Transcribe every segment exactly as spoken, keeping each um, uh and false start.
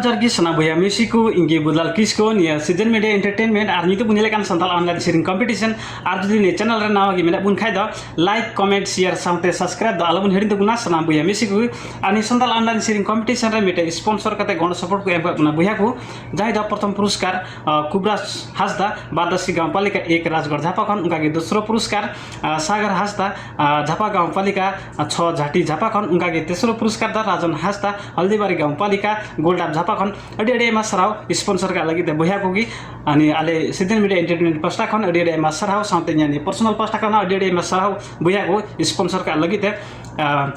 ᱡᱚᱦᱟᱨ ᱜᱮ ᱥᱟᱱᱟᱢ ᱵᱚᱭᱦᱟ ᱢᱤᱥᱤ ᱠᱚ, ᱤᱧ ᱜᱮ ᱵᱩᱫᱟᱞ ᱠᱤᱥᱠᱩ, ᱱᱤᱭᱟᱹ ᱥᱤᱡᱮᱱ ᱢᱤᱰᱤᱭᱟ ᱮᱱᱴᱟᱨᱴᱮᱱᱢᱮᱱᱴ ᱟᱨ ᱱᱤᱛᱚᱜ ᱵᱚᱱ ᱧᱮᱞᱮᱫ ᱠᱟᱱ ᱥᱟᱱᱛᱟᱲ ᱚᱱᱞᱟᱭᱤᱱ ᱥᱮᱨᱮᱧ ᱠᱚᱢᱯᱤᱴᱤᱥᱚᱱ᱾ ᱟᱨ ᱡᱩᱫᱤ ᱱᱤᱭᱟᱹ ᱪᱮᱱᱮᱞ ᱨᱮ ᱱᱟᱣᱟ ᱜᱮ ᱢᱮᱱᱟᱜ ᱵᱚᱱ ᱠᱷᱟᱡ ᱫᱚ ᱞᱟᱭᱤᱠ, ᱠᱚᱢᱮᱱᱴ, ᱥᱮᱭᱟᱨ ᱥᱟᱶᱛᱮ ᱥᱟᱵᱥᱠᱨᱟᱭᱤᱵ ᱫᱚ ᱟᱞᱚᱵᱚᱱ ᱦᱤᱲᱤᱧ ᱛᱟᱵᱚᱱᱟ ᱥᱟᱱᱟᱢ ᱵᱚᱭᱦᱟ ᱢᱤᱥᱤ ᱠᱚ᱾ ᱟᱨ ᱱᱤᱭᱟᱹ ᱥᱟᱱᱛᱟᱲ ᱚᱱᱞᱟᱭᱤᱱ ᱥᱮᱨᱮᱧ ᱠᱚᱢᱯᱤᱴᱤᱥᱚᱱ ᱨᱮ ᱢᱤᱫᱴᱮᱡ ᱥᱯᱚᱱᱥᱚᱨ ᱠᱟᱛᱮ ᱜᱚᱲᱚ ᱥᱚᱯᱚᱦᱚᱫ ᱠᱚ ᱮᱢ ᱠᱟᱜ ᱵᱚᱱᱟ ᱵᱚᱭᱦᱟ ᱠᱚ, ᱡᱟᱦᱟᱸᱭ ᱫᱚ ᱯᱨᱚᱛᱷᱚᱢ ᱯᱩᱨᱚᱥᱠᱟᱨ ᱠᱩᱵᱨᱟᱡᱽ ᱦᱟᱸᱥᱫᱟ, ᱵᱟᱫᱟᱥᱤ ᱜᱟᱶ ᱯᱟᱞᱤᱠᱟ ᱮᱠ ᱨᱟᱡᱽᱜᱚᱲ ᱡᱷᱟᱯᱟ ᱠᱷᱚᱱ, ᱚᱱᱠᱟᱜᱮ ᱫᱚᱥᱨᱚ ᱯᱩᱨᱚᱥᱠᱟᱨ ᱥᱟᱜᱟᱨ ᱦᱟᱸᱥᱫᱟ, ᱡᱷᱟᱯᱟ ᱜᱟᱶ ᱯᱟᱞᱤᱠᱟ ᱪᱷᱚ ᱡᱷᱟᱴᱤ ᱡᱷᱟᱯᱟ ᱠᱷᱚᱱ, ᱚᱱᱠᱟᱜᱮ ᱛᱮᱥᱨᱚ ᱯᱩᱨᱚᱥᱠᱟᱨ ᱫᱚ ᱨᱟᱡᱚᱱ ᱦᱟᱸᱥᱫᱟ, ᱦᱚᱞᱫᱤᱵᱟᱨᱤ ᱜᱟᱶ ᱯᱟᱞᱤᱠᱟ ᱜᱳᱞᱰᱟᱯ ᱡᱷᱟᱯᱟ ᱠᱷᱚᱱ᱾ ᱟᱹᱰᱤ ᱟᱹᱰᱤ ᱟᱭᱢᱟ ᱥᱟᱨᱦᱟᱣ ᱥᱯᱚᱱᱥᱚᱨ ᱠᱟᱜ ᱞᱟᱹᱜᱤᱫ ᱛᱮ ᱵᱚᱭᱦᱟ ᱠᱚᱜᱮ᱾ ᱟᱨ ᱱᱤᱭᱟᱹ ᱟᱞᱮ ᱥᱤᱫᱷᱟᱹᱱ ᱢᱤᱰᱤᱭᱟ ᱮᱱᱴᱟᱨᱴᱮᱱᱢᱮᱱᱴ ᱯᱟᱥᱴᱟ ᱠᱷᱚᱱ ᱟᱹᱰᱤ ᱟᱹᱰᱤ ᱟᱭᱢᱟ ᱥᱟᱨᱦᱟᱣ, ᱥᱟᱶᱛᱮ ᱤᱧᱟᱹᱜ ᱱᱤᱭᱟᱹ ᱯᱟᱨᱥᱚᱱᱟᱞ ᱯᱟᱥᱴᱟ ᱠᱷᱚᱱ ᱦᱚᱸ ᱟᱹᱰᱤ ᱟᱹᱰᱤ ᱟᱭᱢᱟ ᱥᱟᱨᱦᱟᱣ ᱵᱚᱭᱦᱟ ᱠᱚ ᱥᱯᱚᱱᱥᱚᱨ ᱠᱟᱜ ᱞᱟᱹᱜᱤᱫ ᱛᱮ᱾ ᱟᱨ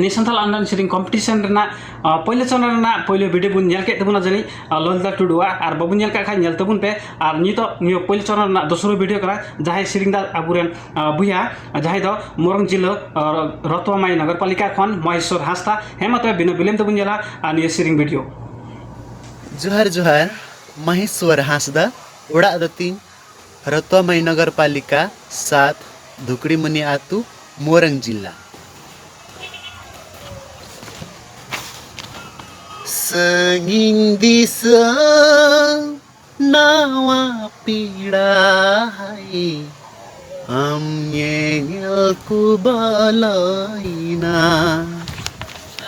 ᱱᱤᱭᱟᱹ ᱥᱟᱱᱛᱟᱲ ᱚᱱᱞᱟᱭᱤᱱ ᱥᱮᱨᱮᱧ ᱠᱚᱢᱯᱤᱴᱤᱥᱚᱱ ᱨᱮᱱᱟᱜ ᱯᱳᱭᱞᱳ ᱪᱚᱨᱚᱱ ᱨᱮᱱᱟᱜ ᱯᱳᱭᱞᱳ ᱵᱷᱤᱰᱤᱭᱳ ᱵᱚᱱ ᱧᱮᱞ ᱠᱮᱫ ᱛᱟᱵᱚᱱᱟ ᱡᱟᱹᱱᱤᱡ, ᱞᱚᱞᱤᱛᱟ ᱴᱩᱰᱩᱣᱟᱜ᱾ ᱟᱨ ᱵᱟᱵᱚᱱ ᱧᱮᱞ ᱠᱟᱜ ᱠᱷᱟᱡ ᱧᱮᱞ ᱛᱟᱵᱚᱱ ᱯᱮ᱾ ᱟᱨ ᱱᱤᱛᱚᱜ ᱱᱤᱭᱟᱹ ᱯᱳᱭᱞᱳ ᱪᱚᱨᱚᱱ ᱨᱮᱱᱟᱜ ᱫᱚᱥᱨᱚ ᱵᱷᱤᱰᱤᱭᱳ ᱠᱟᱱᱟ, ᱡᱟᱦᱟᱸᱭ ᱥᱮᱨᱮᱧ ᱫᱟ ᱟᱵᱚᱨᱮᱱ ᱵᱚᱭᱦᱟ, ᱡᱟᱦᱟᱸᱭ ᱫᱚ ᱢᱚᱨᱚᱝ ᱡᱤᱞᱟᱹ ᱨᱚᱛᱣᱟᱢᱟᱭ ᱱᱚᱜᱚᱨ ᱯᱟᱞᱤᱠᱟ ᱠᱷᱚᱱ ᱢᱚᱦᱮᱥᱣᱚᱨ ᱦᱟᱸᱥᱫᱟ᱾ ᱦᱮᱸ, ᱢᱟ ᱛᱚᱵᱮ ᱵᱤᱱᱟᱹ ᱵᱤᱞᱚᱢ ᱛᱮᱵᱚᱱ ᱧᱮᱞᱟ ᱟᱨ ᱱᱤᱭᱟᱹ ᱥᱮᱨᱮᱧ ᱵᱷᱤᱰᱤᱭᱳ᱾ ᱡᱚᱦᱟᱨ ᱡᱚᱦᱟᱨ, ᱢᱚᱦᱮᱥᱣᱚᱨ ᱦᱟᱸᱥᱫᱟ, ᱚᱲᱟᱜ ᱫᱚ ᱛᱤᱧ ᱨᱚᱛᱣᱟᱢᱟᱭ ᱱᱚᱜᱚᱨ ᱯᱟᱞᱤᱠᱟ ᱥᱟᱛ, ᱫᱷᱩᱠᱲᱤᱢᱩᱱᱤ ᱟᱹᱛᱩ, ᱢᱚᱨᱚᱝ ᱡᱤᱞᱟ᱾ ᱥᱟᱺᱜᱤᱧ ᱫᱤᱥᱚᱢ ᱱᱟᱣᱟ ᱯᱮᱲᱟ ᱦᱟᱭ, ᱟᱢ ᱧᱮᱧᱮᱞ ᱠᱚ ᱵᱚᱞᱚᱭᱮᱱᱟ᱾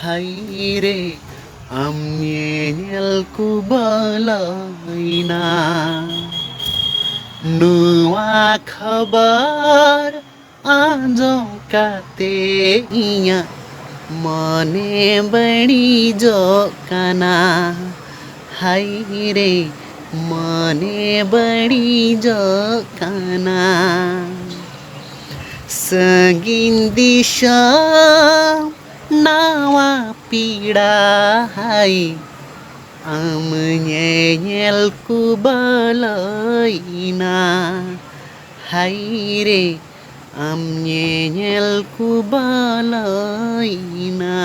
ᱦᱟᱭ ᱨᱮ, ᱟᱢ ᱧᱮᱧᱮᱞ ᱠᱚ ᱵᱚᱞᱚᱭᱮᱱᱟ᱾ ᱱᱚᱣᱟ ᱠᱷᱚᱵᱚᱨ ᱟᱸᱡᱚᱢ ᱠᱟᱛᱮ ᱤᱧᱟᱹᱜ ᱢᱚᱱᱮ ᱵᱟᱹᱲᱤᱡᱚᱜ ᱠᱟᱱᱟ᱾ ᱦᱟᱭ ᱨᱮ, ᱢᱚᱱᱮ ᱵᱟᱹᱲᱤᱡᱚᱜ ᱠᱟᱱᱟ᱾ ᱥᱟᱺᱜᱤᱧ ᱫᱤᱥᱚᱢ ᱱᱟᱣᱟ ᱯᱮᱲᱟ ᱦᱟᱭ, ᱟᱢ ᱧᱮᱧᱮᱞ ᱠᱚ ᱵᱚᱞᱚᱭᱮᱱᱟ᱾ ᱦᱟᱭ ᱨᱮ, ᱟᱢ ᱧᱮᱧᱮᱞ ᱠᱚ ᱵᱚᱞᱚᱭᱮᱱᱟ᱾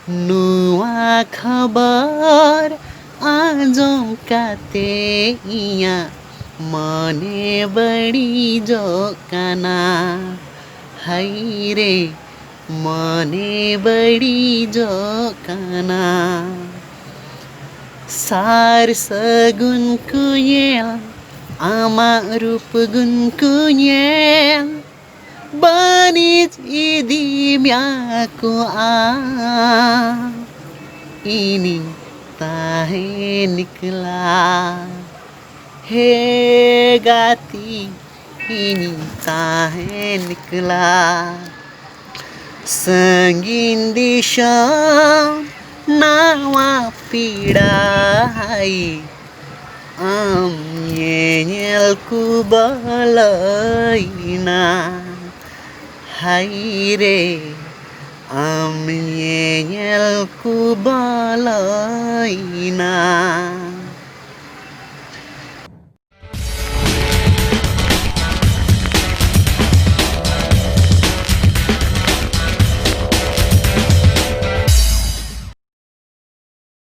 ᱱᱚᱣᱟ ᱠᱷᱚᱵᱚᱨ ᱟᱸᱡᱚᱢ ᱠᱟᱛᱮ ᱤᱧᱟᱹᱜ ᱢᱚᱱᱮ ᱵᱟᱹᱲᱤᱡᱚᱜ ᱠᱟᱱᱟ᱾ ᱦᱟᱭ ᱨᱮ, ᱢᱚᱱᱮ ᱵᱟᱹᱲᱤᱡᱚᱜ ᱠᱟᱱᱟ᱾ ᱥᱟᱨ ᱥᱟᱹᱜᱩᱱ ᱠᱚ ᱧᱮᱞ, ᱟᱢᱟᱜ ᱨᱩᱯ ᱜᱩᱱ ᱠᱚ ᱧᱮᱞ, ᱵᱟᱹᱱᱤᱡ ᱤᱫᱤ ᱢᱮᱭᱟ ᱠᱚ ᱟᱢ, ᱤᱧᱤᱧ ᱛᱟᱦᱮᱸ ᱮᱠᱞᱟ᱾ ᱦᱮ ᱜᱟᱛᱮ, ᱤᱧᱤᱧ ᱛᱟᱦᱮᱸ ᱮᱠᱞᱟ᱾ ᱥᱟᱺᱜᱤᱧ ᱫᱤᱥᱚᱢ ᱱᱟᱣᱟ ᱯᱮᱲᱟ ᱦᱟᱭ, ᱟᱢ ᱧᱮᱧᱮᱞ ᱠᱚ ᱵᱚᱞᱚᱭᱮᱱᱟ᱾ ᱦᱟᱭ ᱨᱮ, ᱟᱢ ᱧᱮᱧᱮᱞ ᱠᱚ ᱵᱚᱞᱚᱭᱮᱱᱟ᱾